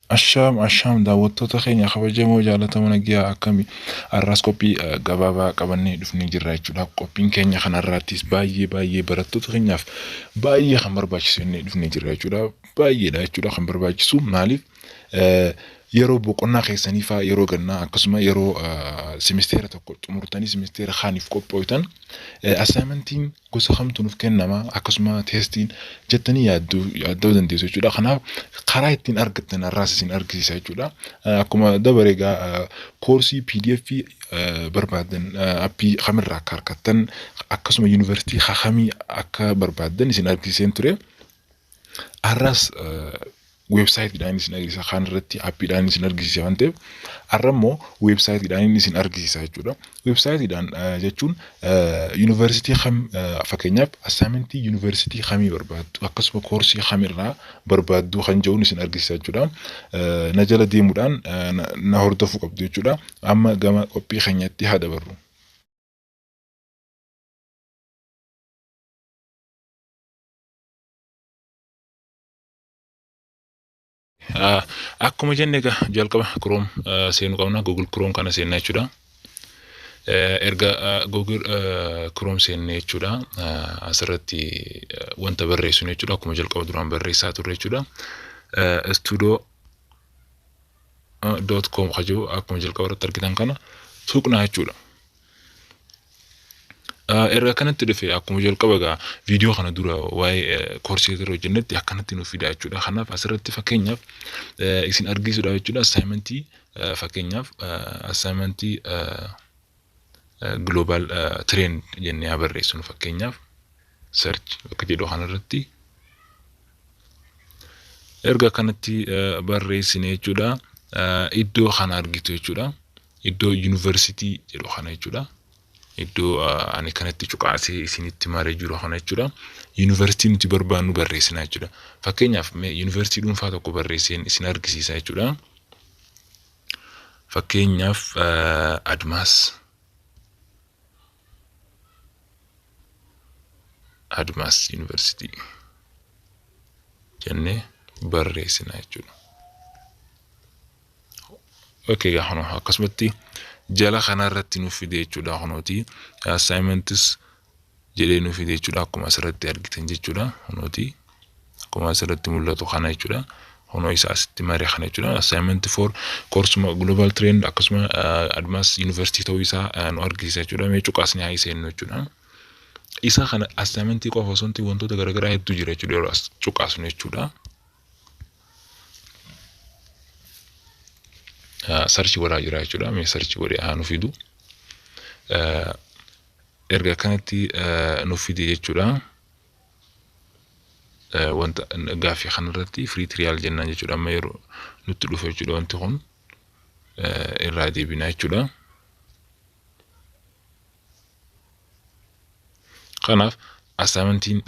Ashaam ashaam, daawwattoota keenya kabajamoo jaalatamoo, naggiyaa akkamii? Har'aas qophii gabaabaa qabannee dhufnee jirra jechuudha. Qophiin keenya kanarraattis baay'ee baay'ee barattoota keenyaaf baay'ee kan barbaachisu inni dhufnee jirra jechuudha. Baay'eedha jechuudha kan barbaachisu. Maaliif? Yeroo boqonnaa keessanii fa'aa, yeroo gannaa, akkasuma yeroo simisteera tokko xumurtanii simisteera kaaniif qophooytan, assignmentiin gosa kamtu nuuf kennama, akkasuma teestiin jettanii yaadduu yaadduu dandeessu jechuudha. Kanaaf karaa ittiin argattan har'aas isin argisiisa jechuudha. Akkuma dabare egaa koorsii PDF barbaadan appii kamirraa akka argattan, akkasuma yuunivarsiitii kamii akka barbaaddan isin argisiiseen ture. Har'aas weebsaayitiidhaan isin argisiisa, kaan irratti appiidhaan isin argisiisa waan ta'eef, har'a immoo weebsaayitiidhaan isin argisiisa jechuudha. Weebsaayitiidhaan jechuun yuunivarsiitii kam, fakkeenyaaf assaayimentii yuunivarsiitii kamii barbaaddu, akkasuma koorsii kamirraa barbaaddu kan jedhuun isin argisiisa jechuudha. Na jala deemuudhaan na hordofuu qabdu jechuudha. Amma gama qophii keenyatti haa dabarru. Akkuma jenne egaa jalqaba Chrome seenuu qabna. Google Chrome kana seenna jechuudha. Erga Google Chrome seenne jechuudha. Asirratti wanta barreessinu jechuudha. Akkuma jalqaba duraan barreessaa turre jechuudha. Studio.com kan jedhu akkuma jalqaba irratti argitan kana tuqnaa jechuudha. Erga kanatti dhufe, akkuma jalqaba egaa viidiyoo kana dura waa'ee koorsii irra hojjennetti akkanatti nuuf fida jechuudha. Kanaaf asirratti fakkeenyaaf isin argisiisuudha jechuudha. Assignmentii, fakkeenyaaf assignmentii global trend jennee haa barreessinu. Fakkeenyaaf search bakka jedhu kanarratti erga kanatti barreessine jechuudha. Iddoo kana argitu jechuudha. Iddoo yuunivarsiitii jedhu kana jechuudha. Iddoo ani kanatti cuqaasee isinitti maree jiru kana jechuudha. Yuunivarsiitii nuti barbaannu barreessina jechuudha. Fakkeenyaaf yuunivarsiitii dhuunfaa tokko barreesseen isin argisiisa jechuudha. Fakkeenyaaf Admaas Yuunivarsiitii jennee barreessina jechuudha. Okay, kunoo akkasumatti jala kanarratti nuuf fide jechuudha. Kunooti assignments jedhee nuuf fide jechuudha, akkuma asirratti argitan jechuudha. Kunooti akkuma asirratti mul'atu kana jechuudha. Kunoo isa asitti maree kana jechuudha. Assignment for koorsuma global trend, akkasuma Admaas Yuunivarsiitii ta'uu isaa nu argisiisa jechuudha. Mee cuqaasni haa seennu jechuudha. Isa kana assignmentii qofa osoo hin ta'in wantoota garaagaraa hedduu jira jechuudha yeroo as cuqaasnu jechuudha. Search godhaa jira jechuudha. Mee search godhee haa nu fidu. Erga akkanatti nu fide jechuudha. Wanta gaaffii kanarratti free trial jennaan jechuudha. Amma yeroo nutti dhufe jechuudha, wanti kun irraa deebinaa jechuudha. Kanaaf assignmentiin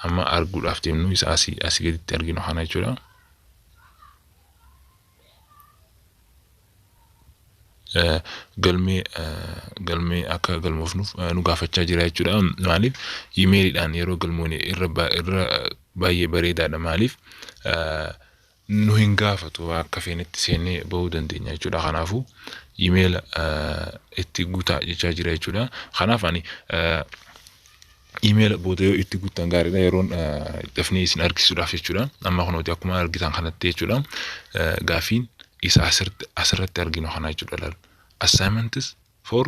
amma arguudhaaf deemnu isa asii gaditti arginu kana jechuudha. Galmee akka galmoofnuuf nu gaafachaa jira jechuudha. Maaliif? Imeeliidhaan yeroo galmoone irra baay'ee bareedaadha. Maaliif? Nu hin gaafatu, akka feenetti seennee bahuu dandeenya jechuudha. Kanaafuu imeela itti guutaa jechaa jira jechuudha. Kanaaf ani imeela booda yoo itti guuttan gaariidha, yeroon dafnee isin argisiisuudhaaf jechuudha. Amma kunooti akkuma argitan kanatti jechuudha. Gaaffiin isa asirratti arginu kana jechuudha laal. Assignments for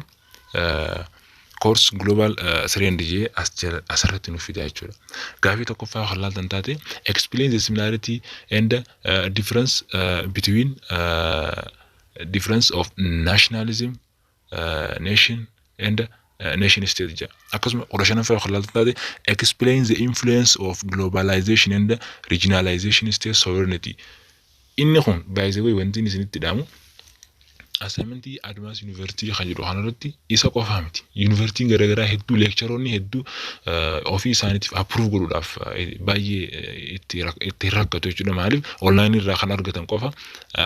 course global trend jee asirratti nuuf fida jechuudha. Gaaffii tokkoffaa kan laaltan taate, explain the similarity and difference between difference of nationalism, nation and nation state jedha. Akkasuma 15ffaa kan laaltan taate, explain the influence of globalization and regionalization state sovereignty. Inni kun baay'ee wanti inni isinitti dhaamu Assignmentii Admaas Yuunivarsiitii kan jedhu kanarratti isa qofaa miti. Yuunivarsiitiin garaagaraa hedduu, lectureroonni hedduu ofii isaaniitiif approve godhuudhaaf baay'ee itti rakkatu jechuudha. Maaliif? Onlineii irraa kan argatan qofa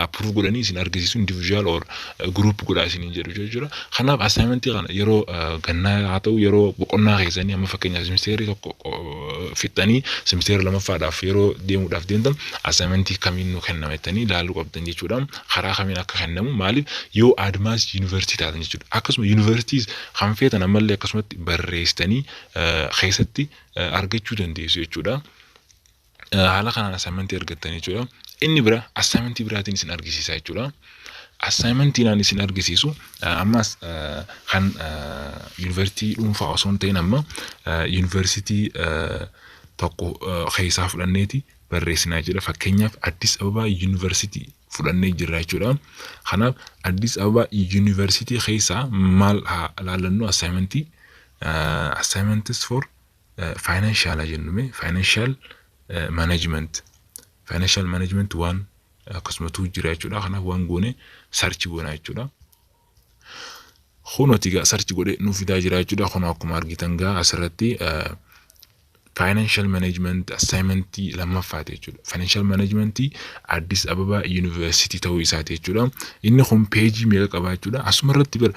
approve godhanii isin argisiisu, individual or group godhaa isiniin jedhu jechuudha. Kanaaf assignmentii kana yeroo gannaa haa ta'u, yeroo boqonnaa keessanii, amma fakkeenyaaf simisteerii tokko fixxanii simisteera lamaffaadhaaf yeroo deemuudhaaf deemtan, assignmentii kamiin nu kennama jettanii ilaaluu qabdan jechuudha. Karaa kamiin akka kennamu, maaliif, yoo Admaas Yuunivarsiitii taatan jechuudha. Akkasuma yuunivarsiitiis kan feetan ammallee akkasumatti barreessitanii keessatti argachuu dandeessu jechuudha. Haala kanaan assignmentii argattan jechuudha. Inni bira assignmentii biraatiin isin argisiisa jechuudha. Assignmentiin ani isin argisiisu ammas kan yuunivarsiitii dhuunfaa osoo hin ta'in, amma yuunivarsiitii tokko keessaa fudhanneeti barreessinaa jechuudha. Fakkeenyaaf Addis Ababaa Yuunivarsiitii fudhannee jirra jechuudha. Kanaaf Addis Ababaa Yuunivarsiitii keessaa maal haa ilaallannu? Assignmentii, assignments for financial jennume, financial management, financial management waan akkasumatu jira jechuudha. Kanaaf waan goone search goona jechuudha. Kunooti gaa search godhee nuuf fidaa jira jechuudha. Kun akkuma argitan gaa asirratti financial management assignmentii lammaffaati jechuudha. Financial managementii Addis Ababa University ta'uu isaati jechuudha. Inni kun peejii meeqa qaba jechuudha? Asuma irratti bira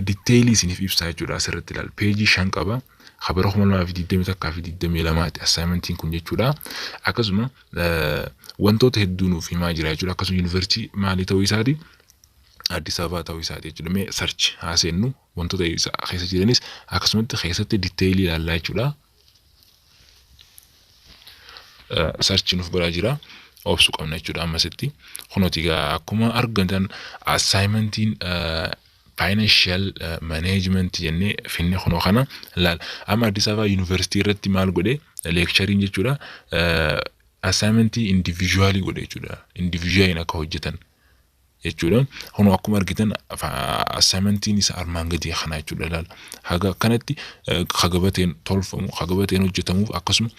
detailii isiniif ibsaa jechuudha, asirratti ilaala. Peejii 5 qaba. Bara 2021 fi 22ti assignmentiin kun jechuudha. Akkasuma wantoota hedduu nuuf himaa jira jechuudha. Akkasuma yuunivarsiitii maalii ta'uu isaati? Addis Ababaa ta'uu isaati jechuudha. Mee search haa seennu, wantoota keessa jiranis akkasumatti keessatti detailii ilaallaa jechuudha. Search nuuf godhaa jira. Obsuu qabna jechuudha ammasitti. Kunooti egaa akkuma argatan assignmentiin financial management jennee finne kunoo kana laal. Amma Addis Ababaa Yuunivarsiitii irratti maal godhe lectureriin jechuudha? Assignmentii individualii godhe jechuudha. Individualiin akka hojjetan jechuudha. Kunoo akkuma argitan assignmentiin isa armaan gadii kana jechuudha, laal. Haga akkanatti hagabateen tolfamu, hagabateen hojjetamuuf akkasuma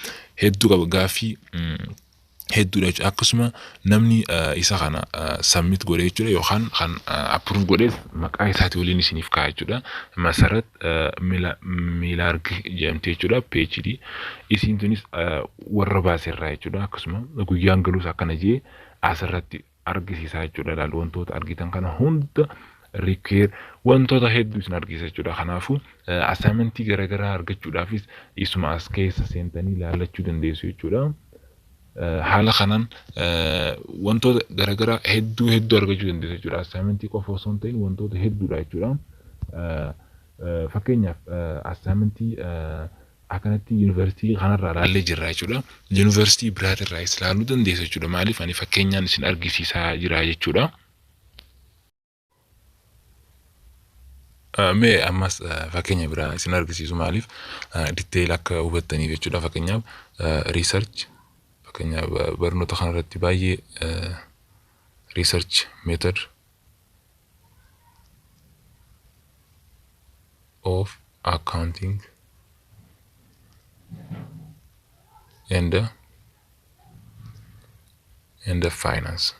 hedduu qaba, gaaffii hedduudha jechuudha. Akkasuma namni isa kana submit godhe jechuudha, yookaan kan approve godhes maqaa isaatii waliin isiniif kaa'a jechuudha. Masarat Milaarg jedhamti jechuudha. PhD. Isiin tunis warra baaserraa jechuudha. Akkasuma guyyaan galuus akkana jee asirratti argisiisaa jechuudha. Laal, wantoota argitan kana hunda require wantoota hedduu isin argisiisa jechuudha. Kanaafuu assignmentii garaagaraa argachuudhaafis isuma as keessa seentanii ilaallachuu dandeessu jechuudha. Haala kanaan wantoota garaagaraa hedduu hedduu argachuu dandeessu jechuudha. Assignmentii qofa osoo hin ta'in wantoota hedduudha jechuudha. Fakkeenyaaf assignmentii akkanatti yuunivarsiitii kanarraa ilaallee jirra jechuudha. Yuunivarsiitii biraatirraa ilaaluu dandeessu jechuudha. Maaliif, ani fakkeenyaan isin argisiisaa jira jechuudha. Mee ammas fakkeenya biraa isin argisiisu, maaliif, detail akka hubattaniif jechuudha. Fakkeenyaaf research, fakkeenyaaf barnoota kanarratti baay'ee research method of accounting and finance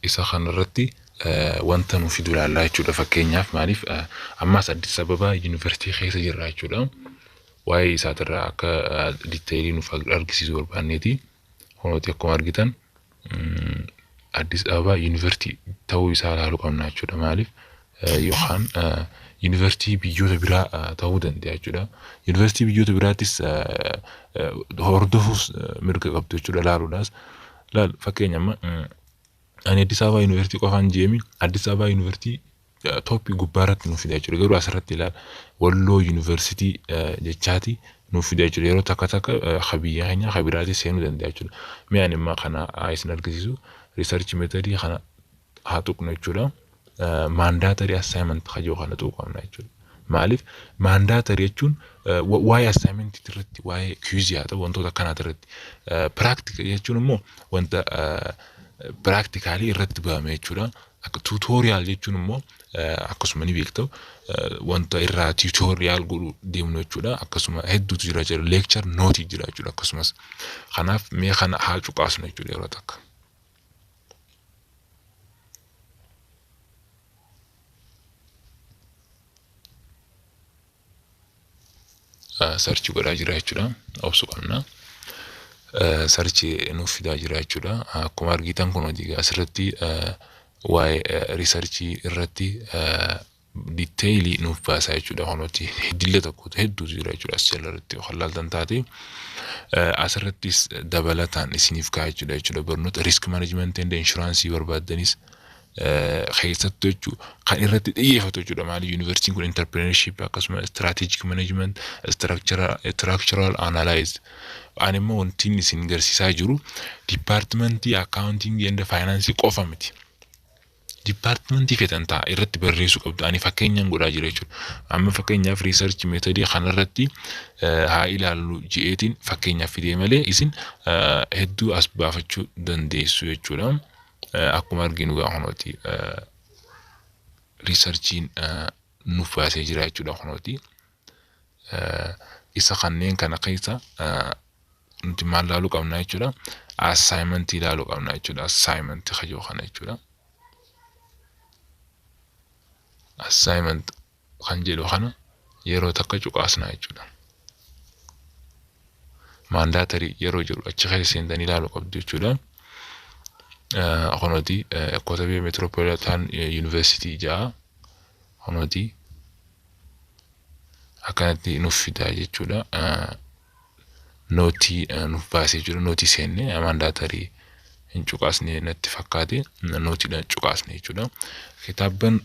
isa kanarratti wanta nu fidu ilaallaa jechuudha. Fakkeenyaaf, maaliif, ammas Addis Ababaa Yuunivarsiitii keessa jirra jechuudha. Waa'ee isaatirraa akka detailii nuuf argisiisuu barbaanneeti. Kunooti akkuma argitan Addis Ababaa Yuunivarsiitii ta'uu isaa ilaaluu qabna jechuudha. Maaliif, yookaan yuunivarsiitii biyyoota biraa ta'uu danda'a jechuudha. Yuunivarsiitii biyyoota biraattis hordofuus mirga qabdu jechuudha ilaaluudhaas. Laal, fakkeenya amma ani Addis Ababaa Yuunivarsiitii qofaan jeemi, Addis Ababaa Yuunivarsiitii topii gubbaarratti nuuf fida jechuudha. Garuu asirratti ilaala, Walloo Yuunivarsiitii jechaati nuuf fida jechuudha. Yeroo takka takka ka biyya keenya ka biraatis seenuu danda'a jechuudha. Mee ani immoo kana isin argisiisu, research methodii kana haa tuqnu jechuudha. Mandatory assignment kajoo kana tuquu qabna jechuudha. Maaliif mandatory jechuun waa'ee assignmentii irratti, waa'ee quizii haa ta'u, wantoota akkanaati irratti. Practical jechuun immoo wanta practicalii irratti bahame jechuudha. Akka tutorial jechuun immoo akkasuma ni beektu, wanta irraa tutorial godhuu deemnu jechuudha. Akkasuma hedduutu jira jechuudha. Lecture noteii jira jechuudha akkasumas. Kanaaf mee kana haa cuqaasnu jechuudha yeroo takka. Search godhaa jira jechuudha. Obsu qabna. Search nuuf fidaa jira jechuudha. Akkuma argitan kun hojii asirratti waa'ee researchii irratti detailii nuuf baasaa jechuudha. Kunuuti dilla tokkotu hedduutu jira jechuudha as jalatti kan laaltan taate. Asirrattis dabalataan isiniif kaa'aa jechuudha. Barnoota risk managementii and insurance barbaaddanis keessattuu jechuudha kan irratti xiyyeeffatu jechuudha. Maali, yuunivarsiitiin kun entrepreneurship, akkasuma strategic management, structural analyze. Ani immoo wanti isin garsiisaa jiru departmentii accountingii and finance qofa miti. Departmentii feetan ta'a irratti barreessuu qabdu. Ani fakkeenyaan godhaa jira jechuudha. Amma fakkeenyaaf research methodii kanarratti haa ilaallu ji'eetiin fakkeenyaaf fidee malee isin hedduu as baafachuu dandeessu jechuudha. Akkuma arginu gaa kunooti researchiin nuuf baasee jira jechuudha kunooti. Isa kanneen kana keessa nuti maal ilaaluu qabna jechuudha? Assignmentii ilaaluu qabna jechuudha. Assignmentii kajoo kana jechuudha. Assignment kan jedhu kana yeroo takka cuqaasna jechuudha. Mandatory yeroo jedhu achi keessa seentanii ilaaluu qabdu jechuudha. Kunooti Kotabee Metropolitan University ja'a. Kunooti akkanatti nuuf fidaa jechuudha. Noteii nuuf baasee jiru, noteii seenne mandatory hin cuqaasne natti fakkaate, noteiidhaan cuqaasne jechuudha. Kitaabban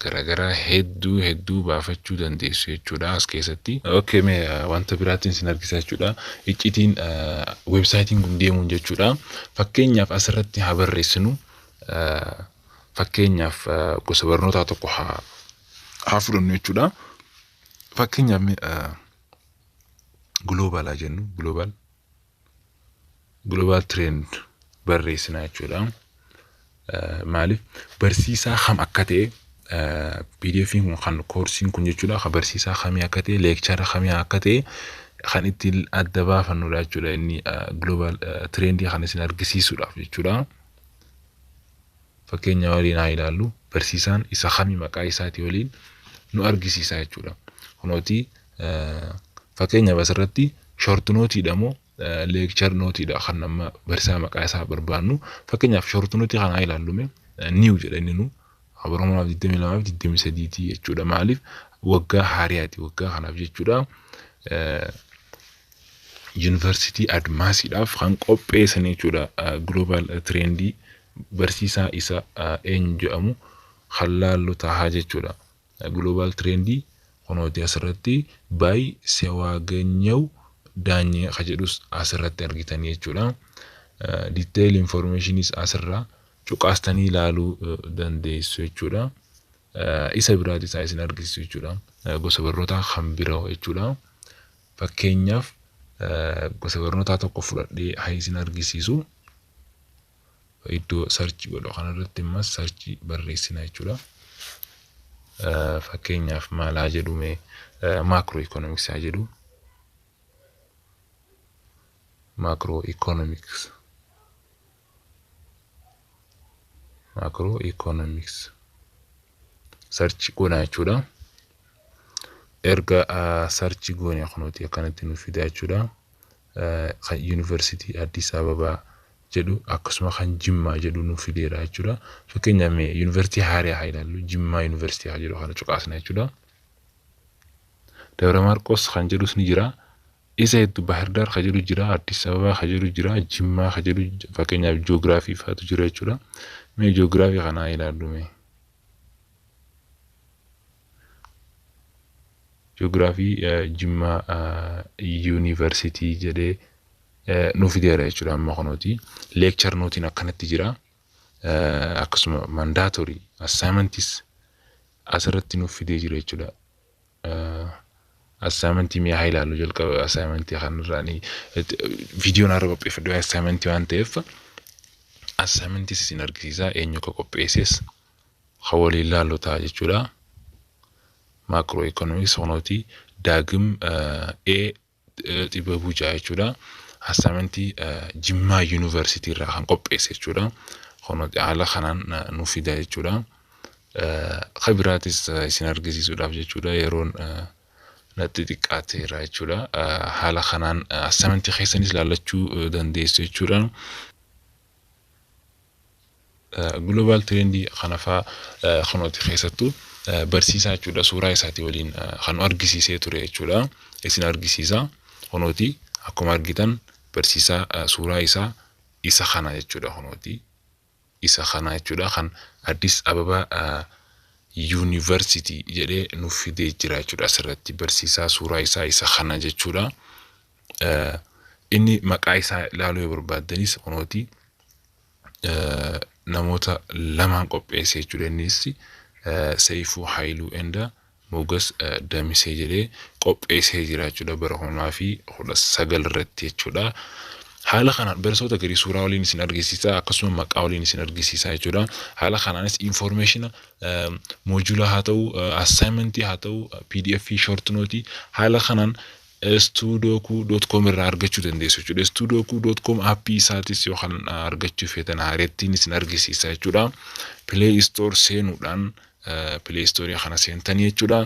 garaagaraa hedduu hedduu baafachuu dandeessu jechuudha as keessatti. Okay, mee wanta biraatiin isin argisa jechuudha. Iccitiin websiteiin kun deemuun jechuudha. Fakkeenyaaf asirratti haa barreessinu. Fakkeenyaaf gosa barnootaa tokko haa fudhannu jechuudha. Fakkeenyaaf global haa jennu, global trend barreessina jechuudha. Maaliif, barsiisaa kam akka ta'e PDF'n kun kan courseiin kun jechuudha, kan barsiisaa kamii akka ta'e, lecturer kamii akka ta'e kan ittiin adda baafannudha jechuudha, inni global trendii kan isin argisiisuudhaaf jechuudha. Fakkeenya waliin haa ilaallu, barsiisaan isa kamii maqaa isaatii waliin nu argisiisa jechuudha. Kunooti fakkeenyaaf asirratti short noteiidha moo lecture noteiidha kan nama barsiisaa maqaa isaa barbaannu? Fakkeenyaaf short noteii kana haa ilaallume, new jedha inni nu bara 2022 fi 23 jechuudha. Maaliif, waggaa haariyaati waggaa kanaaf jechuudha. Yuunivarsiitii Admaasiidhaaf kan qopheessan jechuudha. Global trendii barsiisaa isa eenyu jedhamu kan laallu tahaa jechuudha. Global trendii kunooti asirratti by Sewaganyaw Daanyee ka jedhus asirratti argitanii jechuudha. Detail informationis asirraa cuqaastanii ilaaluu dandeessu jechuudha. Isa biraati isaa isin argisiisu jechuudha. Gosa barnootaa kan biroo jechuudha. Fakkeenyaaf gosa barnootaa tokko fudhadhee haa isin argisiisu. Iddoo search godhu kanarratti immas search barreessina jechuudha. Fakkeenyaaf maal haa jedhu mee? Macro economics haa jedhu. Macro economics. Macro economics. Search goona jechuudha. Erga search goone kunuuti akkanatti nuuf fida jechuudha. Kan Yuunivarsiitii Addis Ababaa jedhu akkasuma kan Jimmaa jedhu nuuf fideera jechuudha. Fakkeenyaaf mee yuunivarsiitii Haaraa haa ilaallu, Jimmaa Yuunivarsiitii haa jedhu kana cuqaasna jechuudha. Dabra Maarqos kan jedhus ni jira. Isa hedduu Bahirdaar kan jedhu jira, Addis Ababaa kan jedhu jira, Jimmaa kan jedhu, fakkeenyaaf jiyoogiraafii fa'aatu jira jechuudha. Mee jiyoogiraafii kana haa ilaallu mee. Jiyoogiraafii Jimmaa Yuunivarsiitii jedhee nuuf fideera jechuudha amma kunooti. Lecture noteiin akkanatti jira. Akkasuma mandatory assignmentis asirratti nuuf fidee jira jechuudha. Assignmentii mee haa ilaallu jalqaba assignmentii kanarraa. Viidiyoon har'a qopheeffadhu assignmentii waan ta'eef assignmentis isin argisiisa, eenyu akka qopheesses kan waliin ilaallu ta'a jechuudha. Macro economics kunooti Daagim A Xibabuu ja'a jechuudha. Assignmentii Jimmaa Yuunivarsiitii irraa kan qopheesse jechuudha. Kunooti haala kanaan nuuf fida jechuudha. Kan biraatis isin argisiisuudhaaf jechuudha yeroon Natti xiqqaateera jechuudha. Haala kanaan assignmentii keessanis ilaallachuu dandeessu jechuudha. Global trendii kana fa'aa kunooti keessattuu barsiisaa jechuudha, suuraa isaatii waliin kan argisiisee ture jechuudha. Isin argisiisa, kunooti akkuma argitan barsiisaa suuraa isaa isa kana jechuudha, kunooti isa kana jechuudha, kan Addis Ababa University jedhee nuuf fidee jira jechuudha. Asirratti barsiisaa suuraa isaa isa kana jechuudha. Inni maqaa isaa ilaaluu yoo barbaaddanis kunooti namoota lamaan qopheesse jechuudha. Innis Seeyifuu Haayiluu and Mogas Damisee jedhee qopheessee jira jechuudha, bara 2019 irratti jechuudha. Haala kanaan barsoota garii suuraa waliin isin argisiisa, akkasuma maqaa waliin isin argisiisa jechuudha. Haala kanaanis informationa module haa ta'u, assignmentii haa ta'u, PDF, short note haala kanaan studoku.com irraa argachuu dandeessu jechuudha. Studoku.com appii isaatis yookaan argachuu feetan haarettiin isin argisiisa jechuudha. Play Store seenuudhaan, Play Store kana seentanii jechuudha.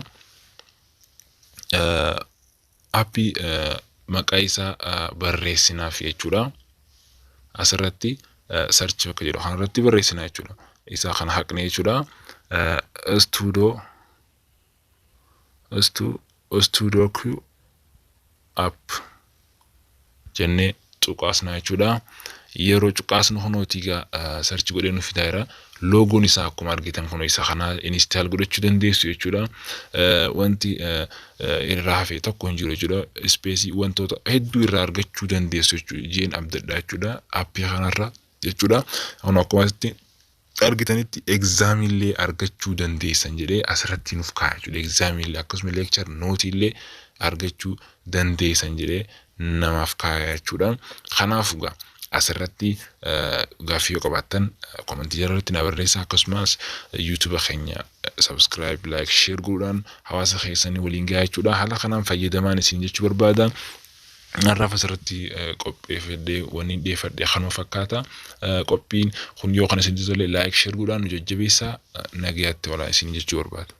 Appii maqaa isaa barreessinaaf jechuudha. Asirratti search bakka jedhu kanarratti barreessina jechuudha. Isaa kana haqne jechuudha. Studoku app jennee cuqaasna jechuudha. Yeroo cuqaasnu kunooti egaa search godhee nu fidaa jira. Logoon isaa akkuma argitan kun isa kana, install godhachuu dandeessu jechuudha. Wanti irraa hafe tokko hin jiru jechuudha. Spaceii wantoota hedduu irraa argachuu dandeessu jechuudha. Jeen abdadha jechuudha. Appii kanarra jechuudha. Kun akkuma asitti argitanitti examillee argachuu dandeessan jedhee asirratti nuuf kaa'a jechuudha. Examillee akkasuma lecture noteiillee argachuu dandeessan jedhee namaaf kaa'a jechuudha. Kanaaf egaa asirratti gaaffii yoo qabaattan commentii jalatti na barreessaa, akkasumas YouTube keenya subscribe, like, share godhuudhaan hawaasa keessanii waliin gahaa jechuudha. Haala kanaan fayyadamaan isin jechuu barbaada. Har'aaf asirratti qopheeffadhee wanni dhiyeeffadhe kanuma fakkaata. Qophiin kun yoo kana isinitti tole like, share godhuudhaan nu jajjabeessaa, nagayaatti olaa isin jechuu barbaada.